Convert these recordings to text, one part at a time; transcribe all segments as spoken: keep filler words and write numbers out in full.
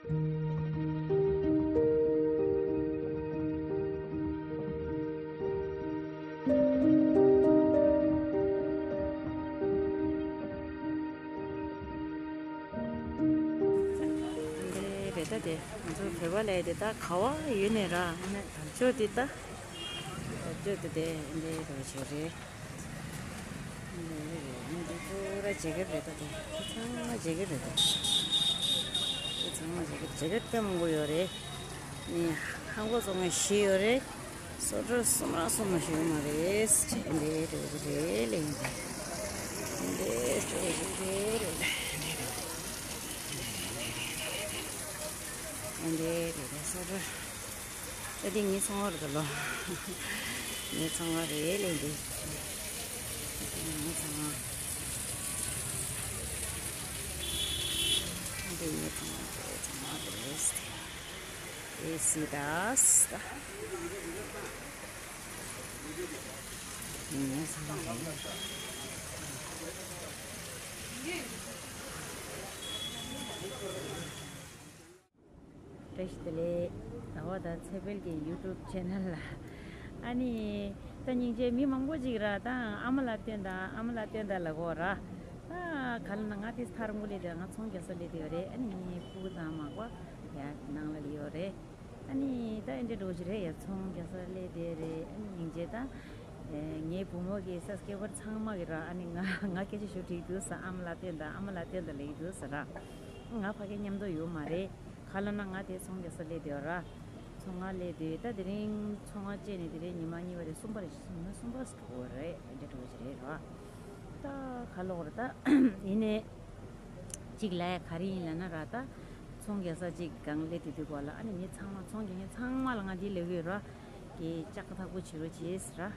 འདི་རེད་ད། དེ་ང་ཚོ་བོད་པ་ལས་དེ་ད་ག་བ་ཡོད་ནས་ར། ཨ་ནི་དར་ལྕོག་དེ་ད་དར་ལྕོག་དེ་དེ་འདི་རོ་ཆེ་རེད། འདི་རེད། འདི་ཚོ་ར་ཇེ་ཀེཊ་རེད་ད། དེ་དེ་ཚང་མ་ཇེ་ཀེཊ་རེད་ད། དེ་ཚང་མ་ཇེ་ཀེཊ། ཇེ་ཀེཊ་དཔེ་མང་པོ་ཡོད་རེད། ནི་ཧང་གོ་ཚོ་ང་བཞི་ཡོད་རེད། སོ་སོ་སོ་མ་སོ་མ་ཞུ་མ་རེད། འདི་རེད་རེད་ལེ། འདི་རེད་རེད་ལེ། འདི་རེད་རེད་སོ་སོ། ཨ་དེ་ངའི་ཚོང་བ་རེད་ལོ། ངའི་ཚོང་བ་རེད་ལེ་འདི། ངའི་ཚོང་བ། ཨ་དེ་ངའི་ཚོང་བ་རེད། ཚོང་བ་རེད། ཨེ་སི་དཱས་ད། ངའི་ཚོང་བ་རེད། བཀྲ་ཤིས་བདེ་ལེགས། ཟླ་བ་དང་ཚེ་འཕེལ་གྱི་ཡུ་ཊུབ་ཆེ་ནལ་ལ། ཨ་ནི་ད་སྙིང་རྗེ། མི་མང་པོ་ཅིག་ར་ད་ཨ་མ་ལ་སྟོན་དང་ཨ་མ་ལ་སྟོན་དང་ལབ་ཀྱི་ཡོད་ར། ད་ག་ལབ་ན་ང་དེ་ཐག་རིང་པོ་སླེབས་དུས། ང་ཚོང་རྒྱག་ས་སླེབས་དུས་རེད། ཨ་ནི་ངའི་ཕྲུ་གུ་དང་མག་པ་ཡར་ནང་ལ་སླེབས་ཡོད་རེད། ཨ་ནི་ད་ཨེ་འདྲ་འདྲ་བོ་ཞིག་རེད་ཡ། ཚོང་རྒྱག་ས་སླེབས་དེ་རེད། ཨ་ནི་སྙིང་རྗེ་ད། ཨེ་ངའི་བུ་མོ་གི་སབ་སི་ཀེ་རའི་བར་ཚང་མ་གི་ར། ཨ་ནི་ང་ང་སྐད་ཆ་ཞུ་འགྲིག་འདུག་ཟེར། ཨ་མ་ལ་སྟོན་དང་ཨ་མ་ལ་སྟོན་དང་ལབ་ཀྱི་འདུག་ཟེར་ར། ང་ཕ་གི་མཉམ་དུ་ཡོད་མ་རེད། ག་ལབ་ན་ང་དེ་ཚོང་རྒྱག་ས་སླེབས་དེ་ར། ཚོང་ང་སླེབས་དེ་ད་དེ་རིང་ཚོང་ང་བཅད་ནས་དེ་རིང་ཉི་མ་གཉིས་པ་རེད། གསུམ་པ་རེད། ཉི་མ་གསུམ་པ་འགྲོ་གི་རེད། ཨེ་འདྲ་འདྲ་བོ་ཞིག་རེད་ར། ད་ག་ལབ་དགོས་རེད་ད། ཡིན་ནའི། གཅིག་ལབ་ཡ་ག་རེ་ཡིན་ལབ་ན་ར། ད་ཚོང་རྒྱག་ས་གཅིག་སྒང་སླེབས་དུས་དུས་གོ་ལ། ཨ་ནི་མི་ཚང་མ་ཚོང་རྒྱག་མཁན་ཚང་མ་ལ་ང་འདི་ལབ་ཀྱི་ཡོད་ར། གི་ལྕགས་ཁ་ཐག་པོ་བྱེད་རོགས་བྱེད་ཟེར་ར།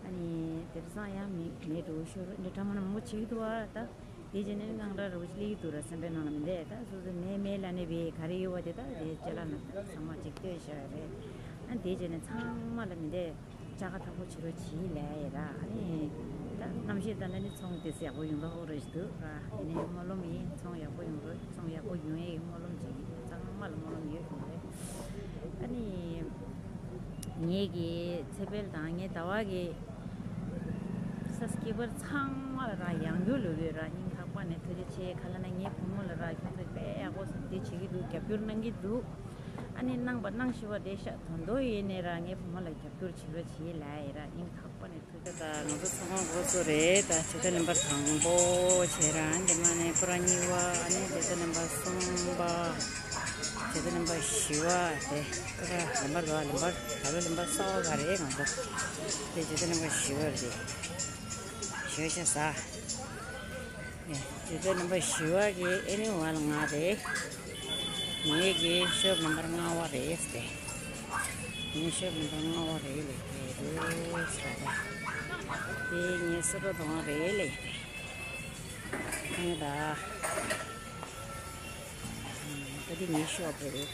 ཨ་ནི་དེང་སང་ཡང་མི་མེད་འགྲོ་ཤོར་འདི་འདྲ་མ་ན་མང་པོ་བྱེད་ཀྱི་འདུག་ཨ། ད་དེ་བྱས་ནས་དངངས་སྐྲག་འདྲ་བོ་ཞིག་སླེབས་ཀྱི་འདུག་ར། སེམས་པའི་ནང་ལ་མི་འདས། ད་སོ་སོ་མེད་མེད་ལབ་ནས་བས་ག་རེ་ཡོད་པ་དེ་ད་དེ་ཅ་ལག་ནང་ཚང་མ་གཅིག་ལྟོས་བཞག་ཡ་རེད། ཨ་ནི་དེ་བྱས་ནས་ཚང་མ་ལ་མི་འདས། ལྕགས་ཁ་ཐག་པོ་བྱེད་རོགས་བྱེད་ལབ་ཡ་ར། ཨ་ནི་ད་རྣམ་ཤེས་ལྟར་ན་ནི་ཚོང་དེ་ཡག་པོ་ཡོང་ད་ཧོ་རེ་ཞིག་འདུག་ར། ཡིན་ནའི་སྨོན་ལམ་ཡིན། ཚོང་ཡག་པོ་ཡོང་རོགས། ཚོང་ཡག་པོ་ཡོང་ཡའི་སྨོན་ལམ་བྱེད་ཀྱི་ཡོད། ཚང་མ་ལ་སྨོན་ལམ་ཡོད་ཡོད་རེད། ཨ་ནི་ངེད་ཀྱི་ཚེ་འཕེལ་དང་ངའི་ཟླ་བ་གི་སབ་སི་ཀེ་རའི་བར་ཚང་མ་ལ་ར་ཡང་བསྐྱར་ལབ་ཀྱི་ཡོད་ར། སྙིང་ཐག་པ་ནས་ཐུགས་རྗེ་ཆེ། ག་ལབ་ན་ངའི་བུ་མོ་ལ་ར་ཁྱོད་ཚོས་དཔེ་ཡག་པོ་བཟོ་དེ་བྱེད་ཀྱི་འདུག་རྒྱབ་སྐྱོར་གནང་གི་འདུག་ཨ་ནི་གནང་པ་གནང་ཤེས་པ་རེད་ཤག་དོན་དོ་ཡིན་ནའི་ར་ངའི་བུ་མོ་ལ་རྒྱབ་སྐྱོར་བྱེད་རོགས་བྱེད་ལབ་ཡ་ར། སྙིང་ཐག་པ་ནས་ཐུགས་རྗེ་ཆེ། ད་ང་ཚོ་ཚོང་ཁང་འགོ་ཚུགས་རེད། ད་ཇི་ལྟར་ལེན་པར་དང་པོ་བྱས་ར། ཨ་ནི་དེ་མ་ནས་པུ་ར་གཉིས་པ། ཨ་ནི་ཇི་ལྟར་ལེན་པར་གསུམ་པ། ཇི་ལྟར་ལེན་པར་བཞི་པ། དེ་པུ་ར་ལེན་པར་དོ། ལེན་པར་ད་ལོ་ལེན་པར་གསར་པ་ག་རེད། ང་ཚོ་དེ་ཇི་ལྟར་ལེན་པར་བཞི་པ་རེད། ཞོ་ཤ་ཟ། ཇི་ལྟར་ལེན་པར་བཞི་པ་གི་ཨེ་ནི་ཝལ་ང་རེད། ངེད་ཀྱི་ཤོབ་ལེན་པར་ལྔ་པ་རེད་དེ། ངའི་ཤོབ་ལེན་པར་ལྔ་པ་རེད་ལེ། དེ་རེད་ཟེར་ད། དེ་ངའི་སོ་རོ་གདོང་རེད་ལེ། ཨེ་ད། ད་དེ་ངའི་ཤོབ་རེད་ད།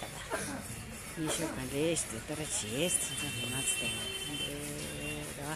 ངའི་ཤོབ་ག་རེད་དེ་ལྟར་བྱེད་ཟེར་ད། ང་ཚོ་དེ་རེད་ད།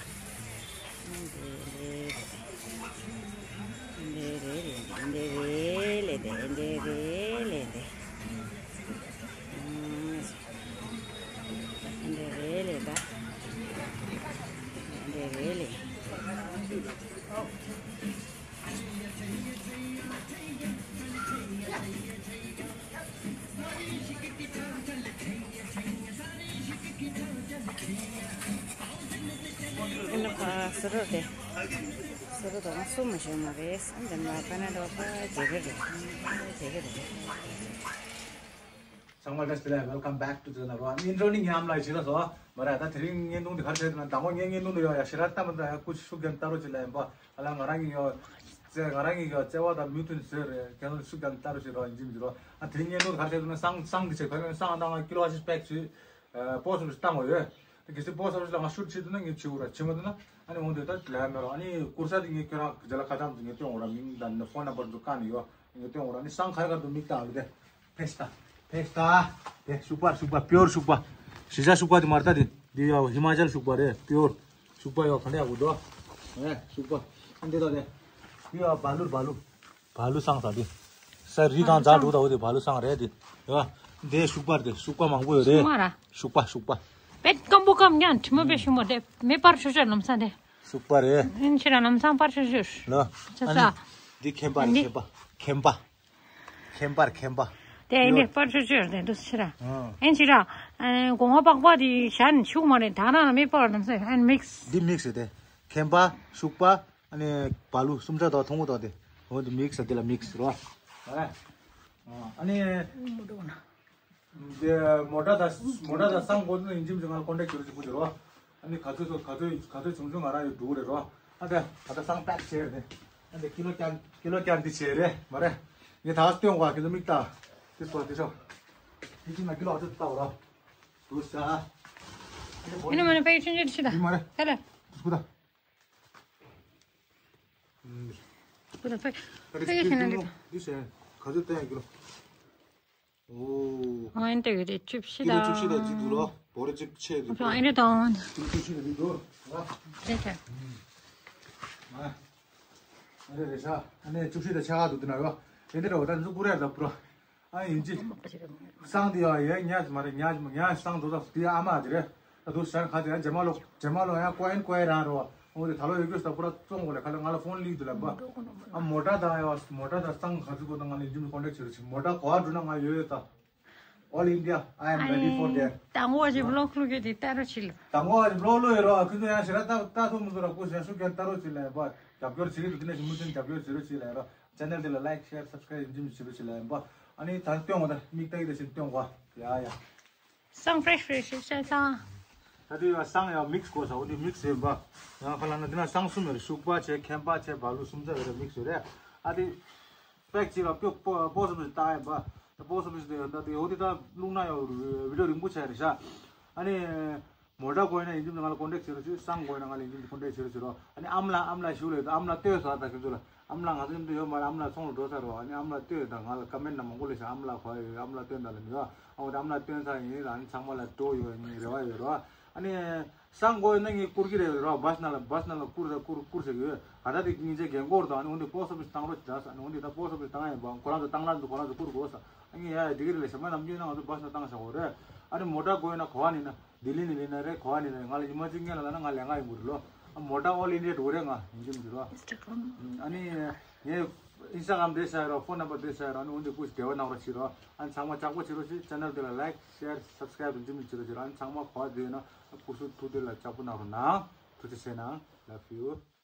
ཨ་ནི་ཕ་སོ་རོ་དེ། སོ་རོ་དང་སོ་མ་ཞོན་མ་རེད། སམ་དེ་མ་ཀ་ན་ཌ་པ་རྒྱལ་ཁབ་རེད། རྒྱལ་ཁབ་རེད། ཚང་མ་བཀྲ་ཤིས་བདེ་ལེགས། Welcome back to the channel. ཨིན་ཌྲོ་ནི་ཉམས་ལ་ཇི་ལ་སོ་མ་རེད། ད་དེ་རིང་བརྙན་ཐུང་འདི་ག་རེ་བྱས་འདུག་ན། དང་པོ་ངའི་བརྙན་ཐུང་འདི་ཡོད་ཡ་ཞེ་དྲག་ལྟ་མ་འདྲ་ཡ། སྐུ་ཤུགས་ཀྱང་ལྟ་རོགས་བྱེད་ལ་ཡིན་པ། ཨ་ལ་ང་རང་གི་ཡོད། ང་རང་གི་ཡོད་བརྩེ་བ་དང་མོས་མཐུན་ཟེར་རེད། ཁྱེད་ཚོ་ཤུགས་ཀྱང་ལྟ་རོགས་བྱེད་རོགས། ཡིན་གཅིག་མིན་གཅིག་རོགས། ཨ་དེ་རིང་བརྙན་ཐུང་ག་རེ་བྱས་འདུག་ན། བསང་བསང་འདི་བྱས། ཁ་ཁ་བསང་བཏང་ང་ཀི་ལོ་ཨ་ཤི་སྤེག་བྱས། པོ་སོ་སི་བཏང་བ་ཡོད། དེ་གལ་སྲིད་པོ་སོ་སི་ལ་ང་ཤུད་བྱེད་འདུག་ན་ངས་བྱེད་འོ་ར། བྱེད་མ་འདུག་ན་ཨ་ནི་འོང་དུས་ད་ལས་མེད་རོགས། ཨ་ནི་གུར་ས་དེ་ངས་ཁྱོད་རང་རྗེས་ལ་ཁ་བྱང་དུ་ངས་སྟོན་འོ་ར། མིང་དང་ཕོན་ནམ་བར་འདུག་བཀའ་ནས་ཡོད། ངས་སྟོན་འོ་ར། ཨ་ནི་བསང་ག་རེ་ག་རེ་འདུག་མིག་བལྟ་ཨ་ལུ་དེ། ཕེ་སྟ། ཕེ་སྟ། དེ་ཤུག་པ། ཤུག་པ། པིའོར་ཤུག་པ། གཞིས་ཆགས་ཤུག་པ་དེ་མ་རེད་ད། དེ་དེ་ཡ་ཧི་མ་ཅལ་ཤུག་པ་རེད། པིའོར་ཤུག་པ་ཡོད། ག་འདྲ་ཡག་པོ་འདུག་ཨེ་ཤུག་པ། ཨ་འདི་ད་དེ། དེ་ཡ་བ་ལུ། བ་ལུ། བ་ལུ་བསང་ཟེར་དེ། ས་རི་གང་ཛ་འདུག་ད། འོ་དེ་བ་ལུ་བསང་རེད་དེ། ཡ། དེ་ཤུག་པ་རེད། ཤུག་པ་མང་པོ་ཡོད་རེད། ཤུག་མ་ར། ཤུག་པ་ཤུག་པ། པེད་སྐམ་པོ་སྐམ་ཀྱང་དྲི་མ་པེད་ཤུག་མ་དེ་མེ་སྤར་ཆོག་ཆོག་ལམ་སང་དེ། ཤུག་པ་རེད། ཨིན་ཕྱིར་ལམ་སང་སྤར་ཆོག་ཆོག་ལ། ཆ་ཨ་ནི་ཚ། འདི་ཁེམ་པ་རེད། ཨ་ནི་ཁེམ་པ། ཁེམ་པ། ཁེམ་པར་ཁེམ་པ། དེ་ཨིན་དེ་སྤར་ཆོག་ཆོག་དེ་འདུག་ཕྱིར། ཨ། ཨིན་ཕྱིར། ཨ། གོང་བ་པགས་པ་དེ་ཞར་ནས་ཤུག་མ་རེད། ད་རང་ལ་མེ་སྤར་ལམ་སང་ཨ་ནི་མིག་སི། འདི་མིག་སི་རེད་དེ། ཁེམ་པ། ཤུག་པ། ཨ་ནི་བ་ལུ་གསུམ་ཆ་དང་ཐུང་ངུ་དང་དེ། འོ་འདི་མིག་སི་དེ་ལ་མིག་སི་རོ། ཨ་ནི། དེ་མོ་ཊ་དང་མོ་ཊ་དང་སང་དགོས་ན་ཡིན་གཅིག་མིན་གཅིག་ང་ལ་ཀོན་ཊེག་བྱེད་རོགས་བྱེད་དགོས་རེད་རོ། ཨ་ནི་ག་ཚོད་ཚོད་ག་ཚོད་ག་ཚོད་བྱུང་བྱུང་ང་རང་ཡོད་འགྲོ་གི་རེད་རོ། ཨ་དེ་ད་ལྟ་སང་པེག་བྱས་རེད། ཨ་དེ་ཀི་ལོ་ཀྱང་ཀི་ལོ་ཀྱང་འདི་བྱས་རེད་མ་རེད། ངས་ད་ག་སྟོན་གོ་ཀི་ལོ་མིག་ལྟ། དེ་ཚོ་དེ་ཚོ། དེ་ཅི་ན་ཀི་ལོ་ག་ཚོད་ལྟ་བ་རོ། དུ་ས། ཨ་ནི་མ་ནི་པེག་ཆུང་ཆུང་ཞིག་ད། འདི་མ་རེད། ཧེ་ལེ། སུ་ད། སུ་ད་པེག་པེག་ཞིག་ན་འདི། འདི་བྱས་ག་ཚོད་ལྟ་ཡང་ཀི་ལོ། ཨོ། ཨ་ཨེན་ཏེ་གི་རེད་བཅུ་བཞི་དང་། ཀི་ལོ་བཅུ་བཞི་དང་གཅིག་འདུག་རོ། བོ་རེ་གཅིག་ཆེ་འདུག་ཨ་ཨེན་ཏེ་དང་། ཀི་ལོ་བཅུ་བཞི་དང་གཅིག་འདུག་ར། རེད་ཆེ། ཨ་རེ་རེད་ཤག་ཨ་ནི་བཅུ་བཞི་དང་ཕྱེད་ཀ་འདུག་དེ་ན་རོ། དེ་འདི་རོ་ད་འཛུགས་ཀུ་རེ་ད་པུ་རོ། ཨ་ཡིན་ཅི། སང་དེ་ཡོ་ཡེ་ཉ་མ་རེད། ཉ་ཉ་སང་དོ་ད་དེ་ཨ་མ་དེ་རེད། ད་དུ་ཤར་ཁ་དེ་རྗེས་མ་ལོ་རྗེས་མ་ལོ་ཡང་ཀོ་ཨེན་ཀོ་ཨེ་རང་རོ། འོ་དེ་ད་ལོ་ཡོད་རྒྱུ་ས་པུ་ར་བཙོང་གོ་ལེ་ཁ་ལ་ང་ལ་ཕོན་ལིག་དུ་ལ་བ། ཨ་མོ་ཊ་དང་ཡ་མོ་ཊ་དང་སང་ག་ཚོད་གོ་ད་ང་ལ་ཡིན་ཅི་མི་ཀོན་ཊེག་བྱེད་རོགས་བྱེད། མོ་ཊ་གོ་བ་འགྲོ་ན་ང་ཡོད་ཡོད་ད། All India, I am ready for that. དང་པོ་ཞིག་བི་ལོག་བླུག་རྒྱུ་དེ་ལྟ་རོགས་བྱེད་ལ། དང་པོ་ཞིག་བི་ལོག་བླུག་ཡོད་རོགས། ཁྱོད་ཚོ་ཡང་ཞེ་དྲག་ལྟ་ལྟ་ཐུབ་མི་འདུག་ར། སྐུ་ཞབས་ཤུགས་རྒྱག་ལྟ་རོགས་བྱེད་ལ་ཡ་བ། རྒྱབ་སྐྱོར་བྱེད་ཀྱི་འདུག་དེ་ནས་ཞིག་མུ་མཐུད་རྒྱབ་སྐྱོར་བྱེད་རོགས་བྱེད་ལ་ཡ་རོགས། ཆེ་ནལ་དེ་ལ་ལའིག་ཤེར་སབ་སི་ཀ་རའིབ་ཡིན་གཅིག་མིན་གཅིག་བྱེད་རོགས་བྱེད་ལ་ཡ་བ། ཨ་ནི་ད་སྟོན་འོ་ད་མིག་ལྟ་གི་དེ་བཞིན་སྟོན་གོ་ཡ་ཡ། སང་ཕེ་རེ་ཤི་རེ་ཤི་ཤ་སང་། ད་དུས་ཡ་སང་ཡ་མིག་སི་གོ་ས་འོ་དེ་མིག་སི་ཡིན་པ། ཡང་ཁ་ལ་ན་དེ་ན་སང་གསུམ་ཡོད་རེད། ཤུག་པ་བྱས་ཁེམ་པ་བྱས་བ་ལུ་གསུམ་ཚ་ཡོད་རེད། མིག་སི་ཡོད་རེད། ཨ་དེ། པེག་ཅིག་ལ་ཀྱོ་པོ་པོ་སོ་མི་ལྟ་ཡིན་པ། ད་པོ་སོ་མི་ལྟ་ཡོད་ད་དེ་འོ་དེ་ད་བླུག་ན་ཡོད་བི་ཌིའོ་རིང་པོ་ཆགས་རེད་ཤག་ཨ་ནི། མོ་ཊ་དགོས་ན་ཡིན་གཅིག་མིན་གཅིག་ང་ལ་ཀོན་ཊེག་བྱེད་རོགས་བྱེད། སང་དགོས་ན་ང་ལ་ཡིན་གཅིག་མིན་གཅིག་ཀོན་ཊེག་བྱེད་རོགས་བྱེད་རོགས། ཨ་ནི་ཨམ་ལགས་ཨམ་ལགས་ཞུ་རེད། ཨམ་ལགས་ལྟོས་ས་ད་ཁྱོད་ཚོ་ལ་ཨམ་ལགས་ང་ཚོ་མཉམ་དུ་ཡོད་མ་རེད། ཨམ་ལགས་ཚོང་ལ་འགྲོ་ཚར་རོགས། ཨ་ནི་ཨམ་ལགས་ལྟོས་ད་ང་ལ་ཀ་མེན་ཊི་ན་མང་པོ་སླེབས་ཤག་ཨམ་ལགས་ག་པར་ཡོད། ཨམ་ལགས་སྟོན་ད་ལབ་ནི་ཡོད། ཨ་འོ་ད་ཨམ་ལགས་སྟོན་ས་ཡིན། ཨ་ནི་ཚང་མ་ལ་སྤྲོ་ཡོད་ངའི་རེ་བ་ཡོད་རོགས། ཨ་ནི་སང་དགོས་ན་ངས་བསྐུར་གྱི་རེད་རོགས། བྷ་སི་ནང་ལ་བྷ་སི་ནང་ལ་བསྐུར་ད་བསྐུར་བསྐུར་ཟེར་གྱི་ཡོད། ད་ལྟ་དེ་སྙིང་རྗེ་རྒན་འཁོགས་དང་ཨ་ནི་འོ་འདི་པོ་སི་ཨོ་ཕི་སི་བཏང་རོགས་བྱེད་ད་ཟེར། ཨ་ནི་འོ་འདི་ད་པོ་སི་ཨོ་ཕི་སི་བཏང་ཡ་ཡིན་པ། ཁོ་རང་ཚོ་བཏང་ལ་འདུག་ཁོ་རང་ཚོ་བསྐུར་དགོས་ཟེར། ཨ་ངས་ཡ་ཡ་འགྲིག་གི་རེད་ལབ། ཞེ་མ་ནམ་རྒྱུན་ན་ང་ཚོ་བྷ་སི་ནང་བཏང་བཞག་གོ་རེད། ཨ་ནི་མོ་ཊ་དགོས་ན་ག་པར་ནས་ན་ལྡི་ལི་ནས་སླེབས་ན་རེད། ག་པར་ནས་ན་རེད། ང་ལ་ཉི་མ་གཅིག་སྔོན་ལ་ལབ་ན་ང་ལས་ཀ་ཡོང་གི་རེད་ལོ། ཨ་མོ་ཊ་ཨོལ་ཨིན་ཌི་ཡ་འགྲོ་གི་རེད། ང་ཡིན་གཅིག་མིན་གཅིག་རོགས། ཨ་ནི་ངས་ཨིན་སི་ཊ་གྷ་རམ་བསྡད་བཞག་ཡོད་རོགས། ཕོན་ནམ་བར་བསྡད་བཞག་ཡོད་རོགས། ཨ་ནི་འོ་འདི་སྐུ་ཞབས་འབྲེལ་བ་གནང་རོགས་བྱེད་རོགས། ཨ་ནི་ཚང་མ་ལྕགས་པོ་བྱེད་རོགས་བྱེད། ཆེ་ནལ་དེ་ལ་ལའིག་ཤེར་སབ་སི་ཀ་རའིབ་ཡིན་གཅིག་མིན་གཅིག་བྱེད་རོགས་བྱེད་རོགས། ཨ་ནི་ཚང་མ་ག་པར་བསྡད་ན་སྐུ་གཟུགས་ཐུགས་དེ་ལ་ལྕགས་པོ་གནང་རོགས་གནང་། ཐུགས་རྗེ་ཆེ་གནང་། Love you།